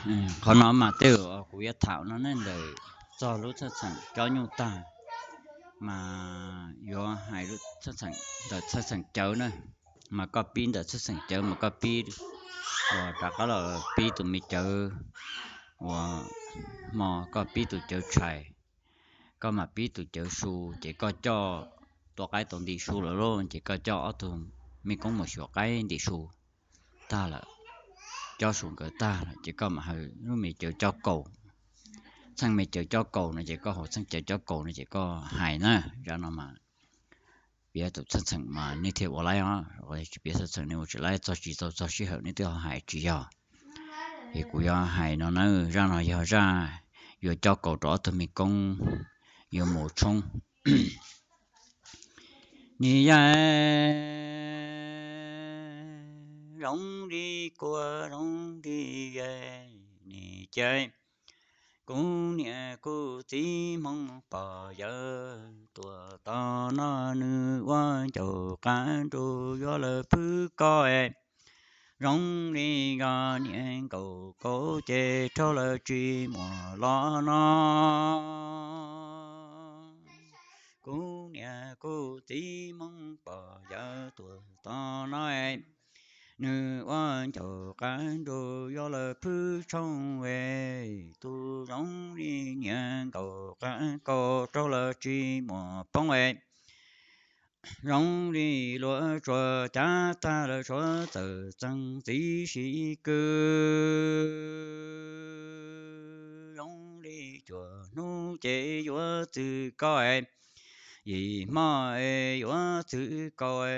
Qhov no mas tej uas kuv yuav tham no ne ntawm txog lub txheej txheem cob nyuj tag, mas yuav hais ntawm txheej txheem cawv na, mas koj pib ntawm txheej txheem cawv mas koj pib uas rov qab los pib tus me cawv uas hmo, koj pib tus cawv tshais, koj mam pib tus cawv su, ces koj coj tua qaib tau ntim su lawm lauj, ces koj coj ob tug me koob mus xyuas qaib ntim su tag lawm, cob su nkawd tag lawm, ces koj mam hais lub me cawv cob kaus. Txheej me cawv cob kaus no ces koj hais, txheej cawv cob kaus no ces koj hais na. Zaj no mas piav tus txheej txheem mas nej thiaj ua laib os, tsis piav txheej txheem nej ua tsis laib, txog tsis txaus txog sij hawm nej twb ho hais tsis yog. Es kuv yuav hais no na, zaj no yog zaj yuav cob kaus rau ob tug me koob yuav mus tshoob. Niam yau, zoo li kua zoo li yawg, niam cia, kuv niam kuv txiv Hmoob pog yawg tuaj tom no, nws ua ncauj qab nruj yuav lawv phwb koj, zoo li yog niam nkaus koj ces raug lawv tsis muaj los no. Kuv niam kuv txiv Hmoob pog yawg tuaj tom no, nws ua ncauj qab nruj yuav lawv phwb tshoob, tus zoo li niam nkaus qab nkaus raug lawv tsis muaj poob, zoo li luag tsuas cav tag lawv suav txawm txeeb txiv sib kwv, zoo li cuaj hnub ces yuav txwv koj, yim hmo es yuav txwv koj,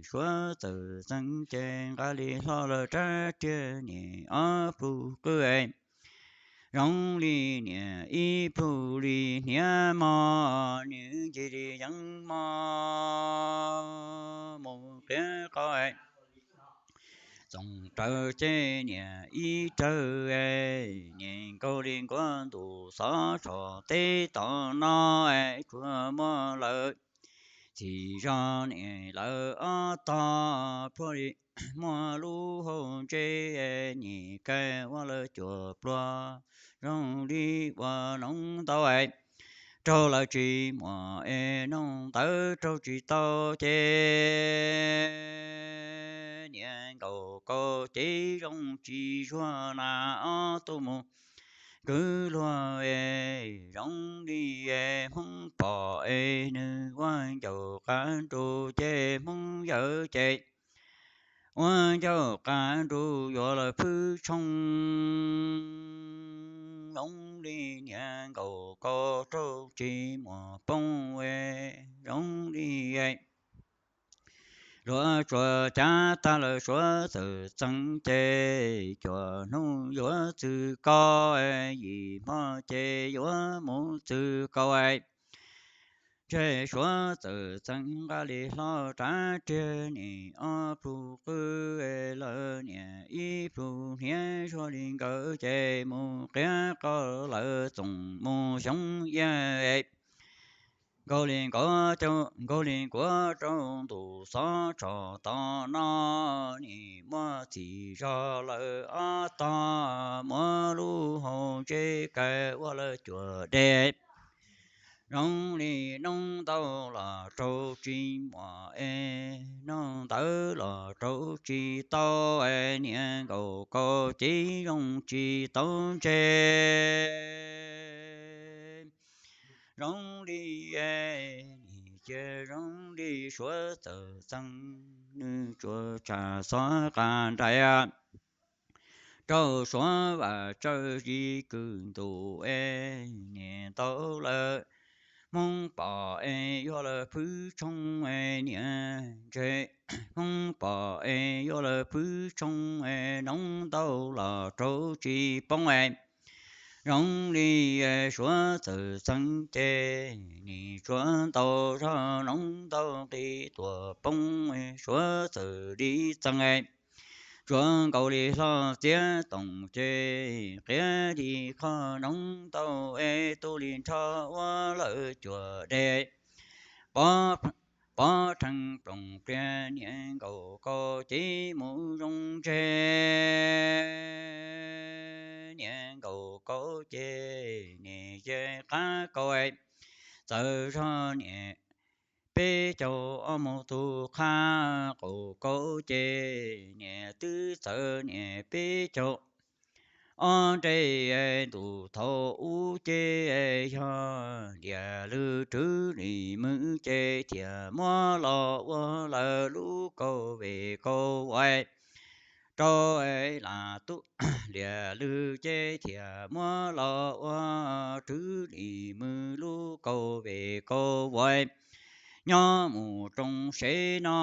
suav txawm txeeb ces nqa li hlo lawv rab riam, niam ob plhu qwb, zoo li niam ib plhu li hniav mog, nws ncig li yeeb mog mus qhiav qo, txoom rawv ces niam ib rawg, niam nkaus li nkuav ntuj xov tshom teb tom no, tsuas muaj lawv txhim zog niam lawv ob tog plhuav li muaj lub hauv ntse, niam kaw ua lawv cuam pluag zoo li ua noob ntau, raug lawv tsis muaj es noob ntawd raug tsis tau ces niam nkaus koj ces zoo tsis zuag na, ob tug mus kwv luag, zoo li Hmoob pog es nws ua ncauj qab nruj ces Hmoob yawg ces ua ncauj qab nruj yuav lawv phwb tshoob, zoo li niam nkaus koj raug tsis muaj poob, zoo li luag tsuas cav tag lawv suav txawm txeeb ces cuaj hnub yuav txwv koj, yim hmo ces yuav mus txwv koj, ntshe suav txawm txeeb nqa li hlo rab riam, niam ob plhu qwb, lawv niam ib plhu hniav, zoo li nkawd ces mus qhiav qo lawv txoom mus xyoob iab, nkaus li nkuav, nkaus li nkuav rau ntuj xov tshom tom no, niam muaj txhim zog lawv ob tog, muab lub hauv ntse kaw ua lawv cuam dej, zoo li noob ntau los raug tsis muaj es noob ntawd los raug tsis tau, niam nkaus koj ces zoo tsis tau ntse, zoo li nim cia zoo li suav txawm txeeb, nws tsuas tshaj xov qab nraim rau suav vam tsawv zis kwv ntuj es niam ntau lawm. Hmoob pom es yuav lawv phwb tshoob es niam ntshe, Hmoob pom es yuav lawv phwb tshoob es noob ntau los raug tsis poob es zoo li suav txawm txeeb ces nim tsuav ntau zog noob ntau qis tuaj poob, suav txawm li txeeb tsuav nkaus li hlo txiav toom ces qiav li qho noob ntau es tu li nrho ua lawv cuam dej. Pov rhees ploom pliag niam nkaus koj ces mus zoo ntseg. qab kaus txawv zog niam peb caug ob mus tus qab qaum kaus ces niam twb txawv niam peb caug ob nreb ntuj thaum ub ces yog liam lwm rwv nim mwm ces thiaj muab los ua lawv lub kaus vem kaus vaim rau lam tub liam lwm ces thiaj muab los ua rwv nim mwm lub kaus vem kaus vaim nyob mus rau seb no.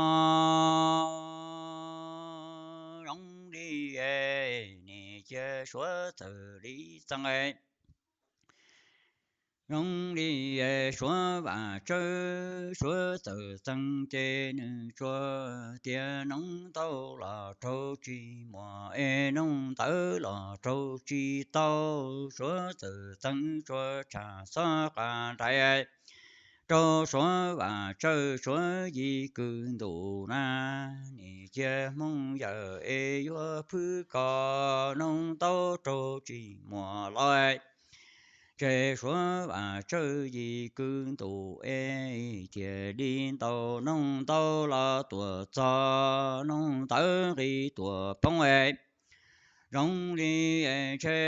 Zoo li nim cia suav txawm li txeeb zoo li suav vam tsawv suav txawm txeeb ces nws tsuas tias noog ntau los raug tsis muaj es noog ntawv los raug tsis tau. Suav txawm txeeb tsuas tshaj xob qas nraim rau suav vam tsawv suav yim kwv ntuj na. Nim cia Hmoob yawm es yuav phwb koj noog ntau raug tsis muaj los tseg suav vam tsawv yim kwv ntuj es thiaj li ntau noog ntau los tuaj txog noog ntawv nqis tuaj poob es zoo li ntshe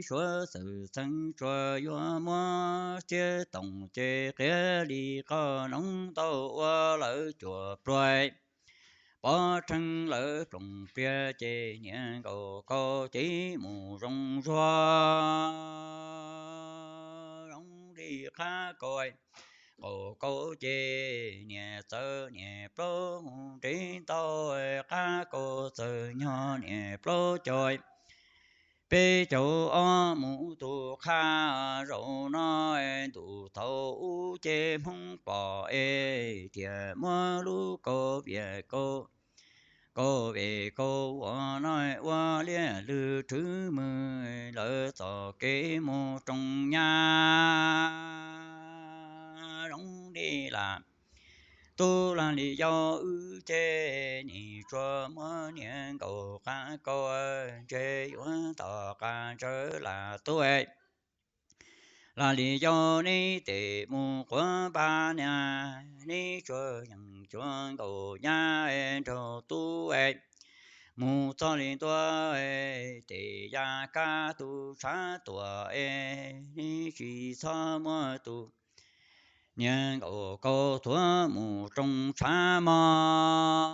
suav txawm txeeb tsuas yuav muab txiav toom ces qias li qoj noog ntau ua lawv cuam pluag pov rheej lawv ploom pliag ces niam nkaus kaus ces mus zoo zuag zoo li qab kaus qaum kaus ces niam txawv niam plaub mus ntev ntau qab kaus txawm nyog niam plaub caug peb caug ob mus tus qab zaum no ntuj thaum ub ces Hmoob pom es thiaj muab lub kaus viam kaus kaus vem kaus vuam no ua liam lwm rwv mwm lawv txoj kev mus rau nyab zoo li lam tub lam li yau wb ces nim tsuas muab niam nkaus qab kaus ntshe yuav tom qab ntsawv lam tub lam li yau neb tes mus quav npab niam neb tsuas yeem cuag nkaus nyab nraug tub mus txog li ntua tes ya kab tus tshav tuam es neb tsis txhob muab tus niam nkaus kaus thuav mus rau tshav mog.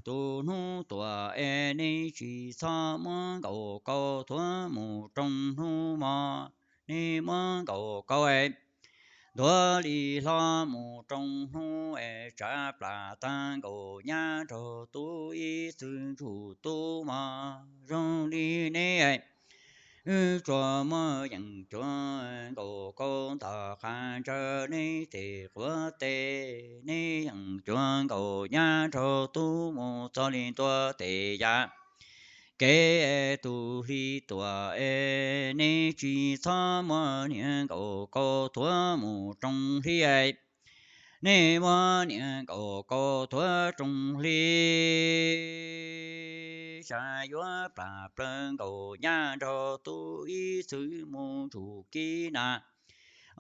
Tus hnub tuam es neb tsis txhob muab nkaus kaus thuav mus rau hnub mog, neb muab nkaus kaus ntuav li hlo mus rau hnub es tsav plas tag nkaus nyab nraug tub ib txwm ntsuj tub mog zoo li neb wb tsuas muab yeem cuag nkaus kaus ntom qab ntsawv neb tes quav tes, neb yeem cuag nkaus nyab nraug tub mus txog li ntua tes ya kev tus hli tuam es neb tsis txhob muab niam nkaus kaus thuav mus rau hli. Neb muab niam nkaus kaus thuav rau hli, xyov yuav plam plawv nkaus nyab nraug tub ib txwm mus ntsum kib na.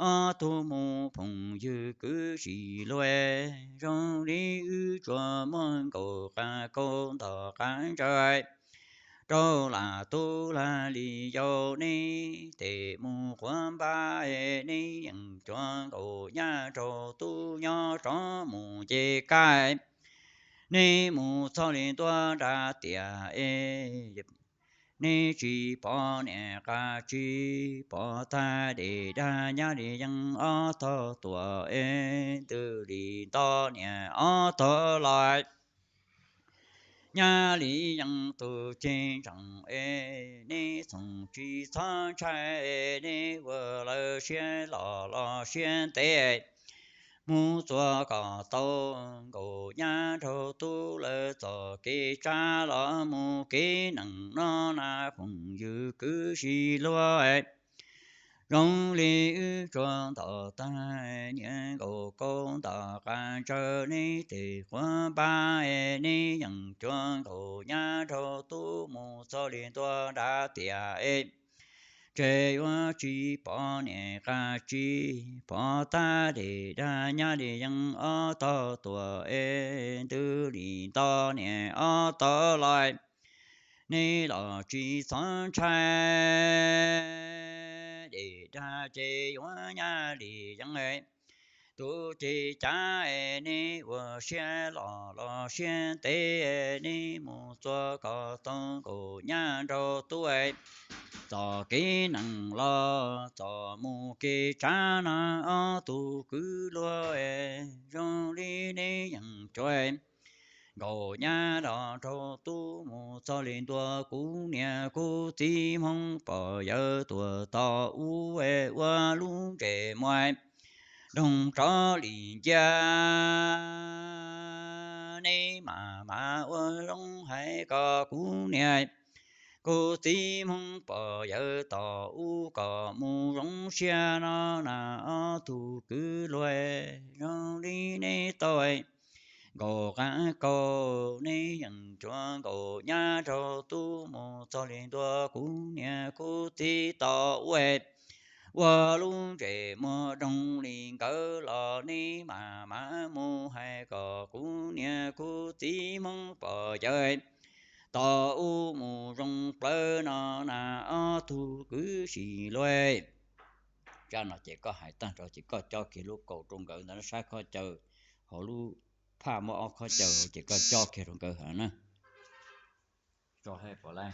Ob tug mus phoom ywg kwv tsis luag, zoo li wb tsuas muab nkaus qab kaus ntom qab ntsawv rau lam tub lam li yau neb tes mus quav npab, neb yeem cuag nkaus nyab nraug tub nyob rov mus nce kab. Neb mus txog li ntua nrad tias es neb tsis pom niam qab tsis pom tag, dej dag nyab li yeej ob tog tuam es ntws li nto niam ob tog los. Nyab li yeej tus ceg ntsoov es neb txhoov tsis txhob ntshai, neb ua lawv siab los los siab ntev mus txuas kom tau nkaus nyab nraug tub lawv txoj kev tsab los mus kev neeg no na phoom ywg kwv tsis luag. Zoo li wb tsuas ntom tag niam nkaus kaus ntom qab ntsawv neb tes quav npab, neb yeem cuag nkaus nyab nraug tub mus txog li ntua nrad tias es Ces yuav tsis pom niam qab tsis pom tab, dej dag nyab dej yees ob tog tuaj es ntws li nto niam ob tog los, neb los tsis txhob ntshai. Dej dag ces yuav nyab li yees tus ces cav es neb ua siab los los siab ntev, neb mus txog kom tau nkaus nyab nraug tub, txoj kev neeg los txoj mus kev tsav no ob tug kwv luag, zoo li neb yeej tsuas nkaus nyab los nraug tub mus txog li ntua kuv niam kuv txiv Hmoob pog yawg tuaj tos ub ua lub ntsej muag doog rov li ncia. Neb mam mam ua zoo hais kom kuv niam kuv txiv Hmoob pog yawg tos ub kom mus zoo siab no na ob tug kwv luag, zoo li neb tau nkaus qab kaus, neb yeej tsuas nkaus nyab nraug tub mus txog li ntua kuv niam kuv txiv tos ub ua lub ntsej muag doog li nkawd los neb mam mam mus hais kom kuv niam kuv txiv Hmoob pog yawg tos ub mus zoo plawv no na ob tug kwv tij luag. Zaj no ces koj hais tag nrho ces koj cob kiag lub kaus rau nkawd ntawd, sab khob caw hauv lub phaj muaj ob khob caw ces koj cob kiag rau nkawd hais na. Tso hais pom lawm.